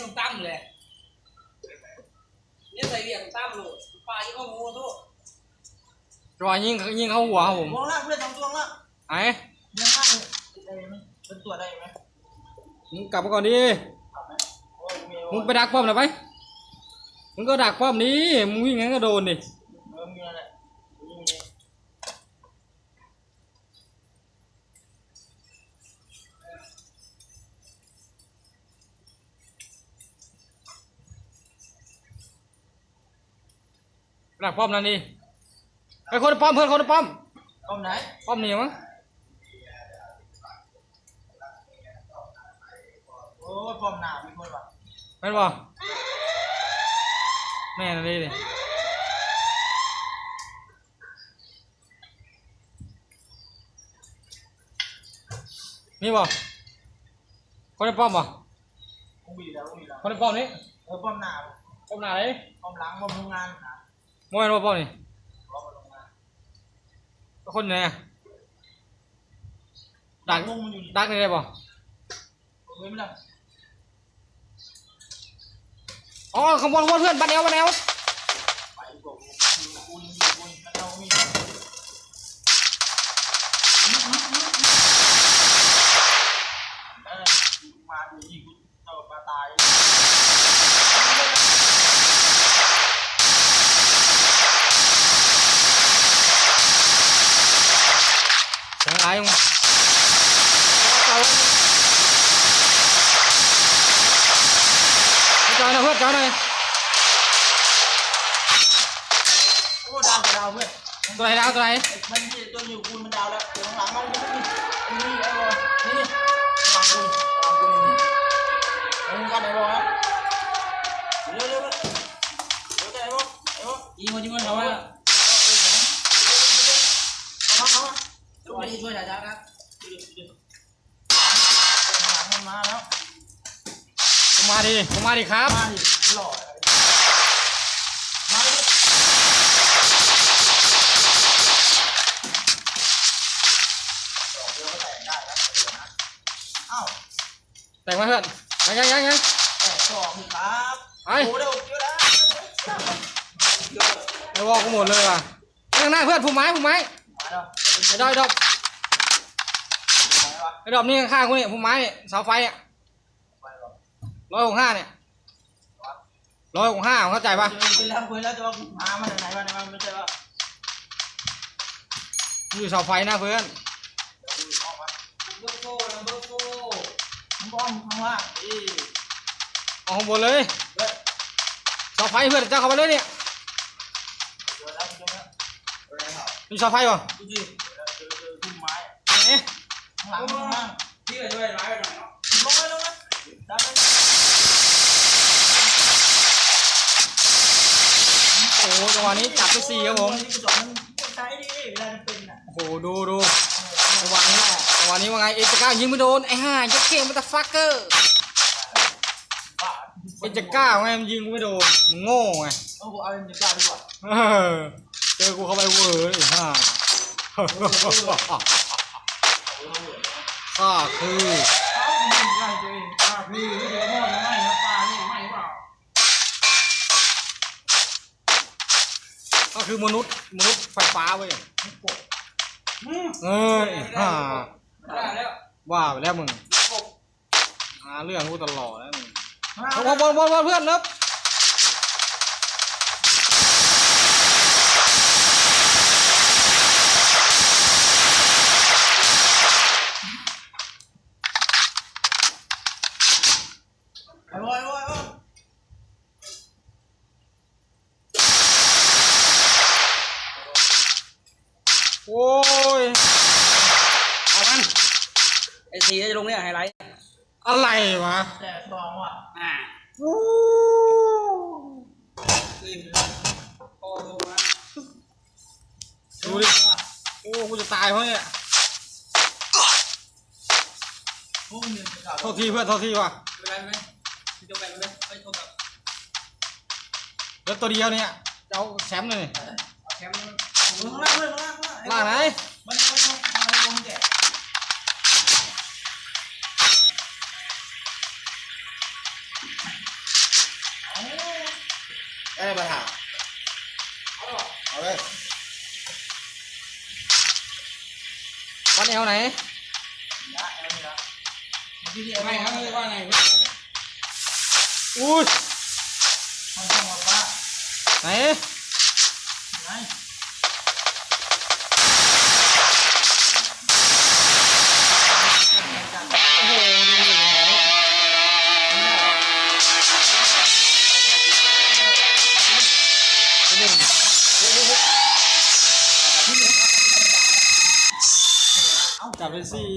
ສົ້ມຕຳແຫຼະ ນີ້ໃສ່ວຽກຕຳໂລດ ປາຢູ່ກັບໝູໂຕ ຈະວ່າຍິງ ຍິງເຂົ້າຫົວ ຫວງລະ ເພື່ອນສອງຕົວລະ ໄອ້ ຍັງມາ ເປັນຕົວໄດ້ໄໝ? ມຶງກັບມາກ່ອນດີ ໂອ້ຍ ມຶງໄປດັກປ້ອມນະໄປ ມຶງກໍດັກປ້ອມນີ້ ມຶງວິ່ງຫຍັງກໍໂດນນີ້. ຫຼັງປ້ອມນັ້ນນີ້ ໄປຄົນປ້ອມ ເພື່ອນຄົນປ້ອມ ປ້ອມໃດ? ປ້ອມນີ້ມັງ ໂອ້ຍ ປ້ອມໜ້າມີຄົນວ່າ ແມ່ນບໍ່? ແມ່ນອີ່ຫຼີນີ້. ມີບໍ່? ຄົນໃນປ້ອມບໍ່? ບໍ່ມີແລ້ວ ບໍ່ມີແລ້ວ ຄົນໃນປ້ອມນີ້ ເອີ ປ້ອມໜ້າ ປ້ອມໜ້າໃດ? ປ້ອມຫຼັງ ປ້ອມໂຮງງານນະ ບໍ່ແມ່ນບໍ່ປ້ອມນີ້? ບໍ່ ປ້ອມໂຮງງານ ຄົນຢູ່ໃນ? ດັກ ດັກນີ້ໄດ້ບໍ່? ອໍ ຂ້າງບົນ ບົນເພື່ອນ ບັດແອວ ບັດແອວ ເສຍງຫຼາຍ ຈອຍໜ້ອຍເພື່ອນ ຈອຍໜ້ອຍ ໂອ້ ດາວ ດາວເພື່ອນ ຕົວໃດ ດາວ ຕົວໃດ? ມັນມີຕົວຢູ່ ກູນມັນດາວແລ້ວ ຕົວຂ້າງຫຼັງມັນ ນີ້ ນີ້ ນີ້ ນີ້ ນີ້ ຫຼັງກູນ ຫຼັງກູນ ນີ້ ເອີ ກັນໄດ້ບໍ່? ເລັວ ເລັວ ເລັວ ເລັວ ໄດ້ບໍ່? ໄດ້ບໍ່? ຍິງມັນ ຍິງມັນ ເຂົ້າມາ ເຂົ້າມາ ເຂົ້າມາ ໄປຊ່ວຍ ໄປຊ່ວຍ ໄປຊ່ວຍ ໄປຊ່ວຍ ມັນມາແລ້ວ ມາດີ ມາດີຄັບ ມາດີ ຫຼໍ່ ມາດີ ດອກດຽວກໍແຕກໄດ້ແລ້ວ ເອົາ ແຕກມາເພື່ອນ ຍັງ ຍັງ ຍັງ ຍັງ ແຕກສອງນີ້ຄັບ ໄປ ໂອ້ ໄດ້ຫົກຄິວແລ້ວ ໄດ້ວອກກູໝົດເລີຍວ່າ ຂ້າງໜ້າເພື່ອນ ພູໄມ້ ພູໄມ້ ມາແລ້ວ ໄອ້ດອກ ໄອ້ດອກ ໄອ້ດອກນີ້ ຂ້າງໆ ກູນີ້ ພູໄມ້ນີ້ ເສົາໄຟນີ້ ຮ້ອຍຫົກສິບຫ້ານີ້ ຮ້ອຍຫົກສິບຫ້າ ເຂົ້າໃຈປະ? ເອີ ເຫັນແລ້ວ ເຫັນແລ້ວ ແຕ່ວ່າຫາມາຈາກໃນວະ? ມັນບໍ່ໃຊ່ວ່າ ຢູ່ເສົາໄຟນະເພື່ອນ ເບີໂຟ ເບີໂຟ ມັນອ້ອມຂ້າງລ່າງ ເອີ ເອົາຂ້າງບົນເລີຍ ເອີ ເສົາໄຟເພື່ອນ ເຈົ້າເຂົ້າໄປເລີຍນີ້ ເອີ ມີເສົາໄຟບໍ່? ເອີ ເອີ ເອີ ໄໝ? ໂອ້ ຈັງຫວະນີ້ຈັບໄປສີ່ ຄັບຜົມ ໂອ້ໂຫ ດູ ດູ ຈັງຫວະນີ້ ຈັງຫວະນີ້ວ່າໄງ ເອັດຈາກ້າຍິງບໍ່ໂດນ ໄອ້ຫ່າ ເຢັດເຄ ມາເທີຟັກເກີ ເອັດຈາກ້າວ່າໄງ ມັນຍິງກູບໍ່ໂດນ ມັນໂງ່ໄງ ເອີ ເອົາເອັດຈາກ້າດີກວ່າ ເອີ ເຈີກູເຂົ້າໄປເວີຍ ໄອ້ຫ່າ ຂ້າຄື ກໍຄືມະນຸດ ມະນຸດໄຟຟ້າເວີຍ ເອີຍ ຫ່າ ວ່າໄປແລ້ວມຶງ ຫາເລື່ອງກູຕະຫຼອດແລ້ວມຶງ ເອົາ ເອົາ ເອົາ ເອົາ ເອົາ ເພື່ອນເນາະ ໄປ ໄປ ໄປ ໄປ ໂອ້ຍ ເອົາມັນ ໄອ້ສີຈະລົງເນຍ ໄຮໄລ ອະໄລວະ ແຕກສອງວ່ະ ອ່າ ໂອ້ ໂອ້ ໂອ້ ດູດິ ໂອ້ ກູຈະຕາຍເພາະນີ້ ໂທດທີເພື່ອນ ໂທດທີວ່ະ ເຫຼືອຕົວດຽວນີ້ ຈະເອົາແຊມເລີຍນີ້ ເອົາແຊມ ຂ້າງລ່າງເລີຍ ຂ້າງລ່າງ ຂ້າງລ່າງ ລ່າງໄຫນ? ມັນ ມັນ ມັນ ມັນ ມັນແຕກ. ໄດ້ບັນຫາ ເອົາເລີຍ ວັດແອວໄຫນ? ອຸ້ຍ ໄຫນ? ຈັບເປັນສີ່.